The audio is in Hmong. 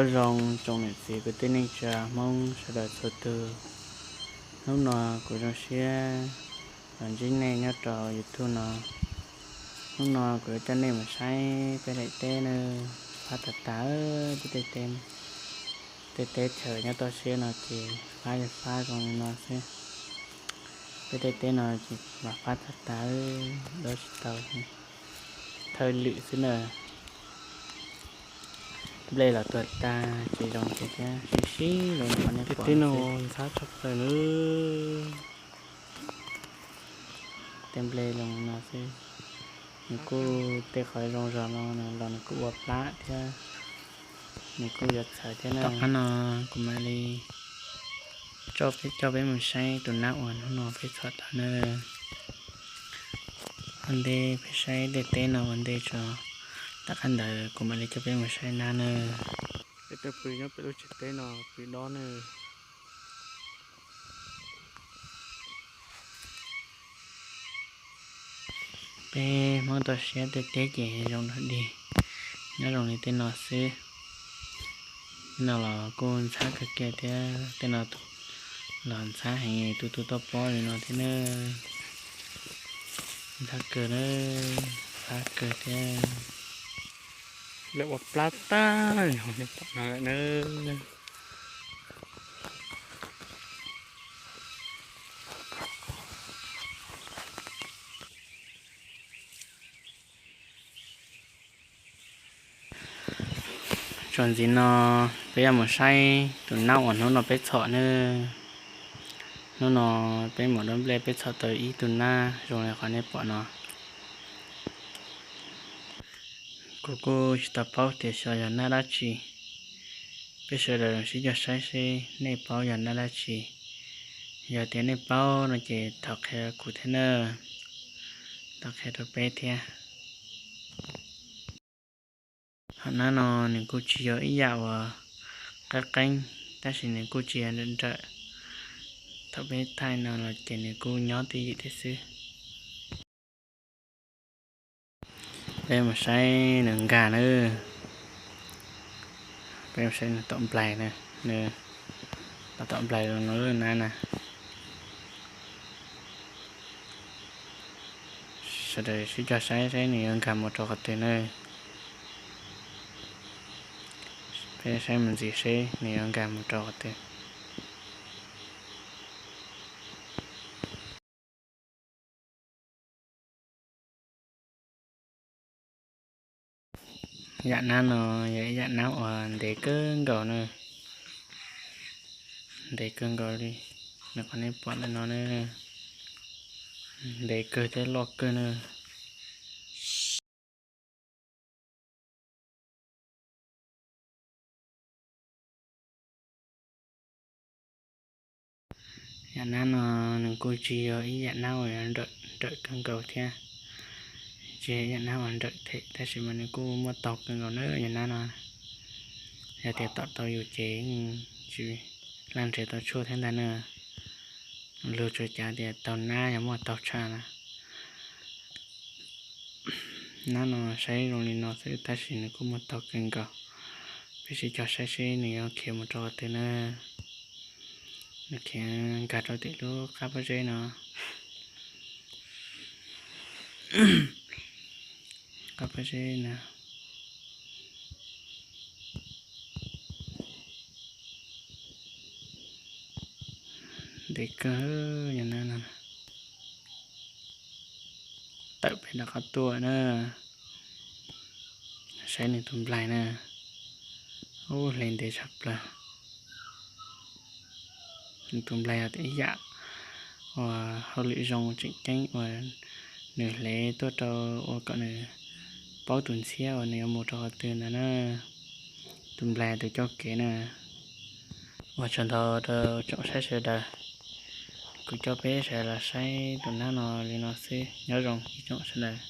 Nyob zoo tsoom niam txiv kwv tij neej tsa Hmoob sawv daws txhua tus. Hnub no kuv zoo siab los ntsib nej nyob rau YouTube no. Hnub no kuv yuav coj nej mus saib peb daim teb na, fab tag tag, tej teb chaws nyob toj siab no ces fab yog fab zoo li no xwb. Peb daim teb no ces mas fab tag tag, dob tsis tau, thawj lwm xwb na. Nplej los tuag tag, tsis zoo ces thiab sib sib zoo li qhov nej pom no xwb. Tej nplej zoo li no xwb, nws kuj tej qhov zoo zog no los nws kuj ua plab thiab, nws kuj yuav txhawv thiab na. Tom qab no kuv mam li coj peb mus saib tus nab uas hnub no peb txhom tau na. Ua ntej peb saib tej teb no ua ntej tso, tom qab ntawd kuv mam li coj peb mus saib nab na. Peb tuaj pw nyob pem lub tsev teb no pw dob na. Peb Hmoob toj siab tej teb ces zoo dog dig, nyob zoo li tej no xwb. Tej no los kuj ntxhab kawg kiag thiab, tej no los ntxhab heev, tu tu toj pob li no thiab na. Ntxhab kawg na, ntxhab kawg thiab. Lawv ua plab tag li no lawm na. Txuas ntxiv no peb yuav mus saib tus nab uas hnub no peb txhom na. Hnub no peb mus dob nplej peb txhom tau ib tug nab zoo li qhov nej pom no. Kuv kuj tsis tau paub tias xyov yog nab dab tsi. Peb sawv daws sib cog saib seb nej paub yog nab dab tsi. Yog tias nej paub no ces thov qhia kuv thiab na, thov qhia rau peb thiab. Hom nab no nws kuj tsis yog ib yam uas qeeb qeeb, tab sis nws kuj tsis yog nrawm nrawm. Thaum peb thaij no los ces nws kuj nyob twj ywm thiab xwb. Peb mus saib nws nkag na. Peb mus saib nws tom nplaig na, nws tom nplaig no na. Sawv daws sib cog saib seb nws yuav nkag mus rau qhov twg na. Peb saib mus ntxiv seb nws yuav nkag mus rau qhov twg. Yam nab no yog ib yam nab uas ntev kawg nkaus na. Ntev kawg nkaus li, nws qhov nej pom ntawm no na, ntev kawg thiab loj kawg na. Yam nab no nws kuj tsis yog ib yam nab uas nrawm kawg nkaus thiab, tsis yog ib yam nab uas nrawm thiab, tab sis mas nws kuj muaj taug kawg nkaus na yam nab no. Yog tias tom tau yus ces tsis laj nrhiav tau tshuaj thiab ntag na. Luag tsuas cav tias taug nab yog muaj taug tshaj na. Nab no saib zoo li no xwb tab sis nws kuj muaj taug kawg nkaus. Peb sib cog saib seb nws yuav khiav mus rau qhov twg na. Nws khiav nkag rau tim lub qab pob zeb no. Qab pob zeb no. Ntev kawg, yog nab no tawm pem rov qab tuaj na. Saib nws tus nplaig na, ub, hle ntev tshaj plaws. Nws tus nplaig yog ib yam uas hauj lwm zoo tseem ceeb uas nws hle tuaj rau ua kom nws paub tus ntxhiab uas nws yuav mus rau qhov twg ntawd na. Tus nplaig tus coj kev na. Ua tsaug ntau rau tsoom saib sawv daws. Kuv coj peb sawv daws los saib tus nab no li no xwb, nyob zoo ib tsoom sawv daws.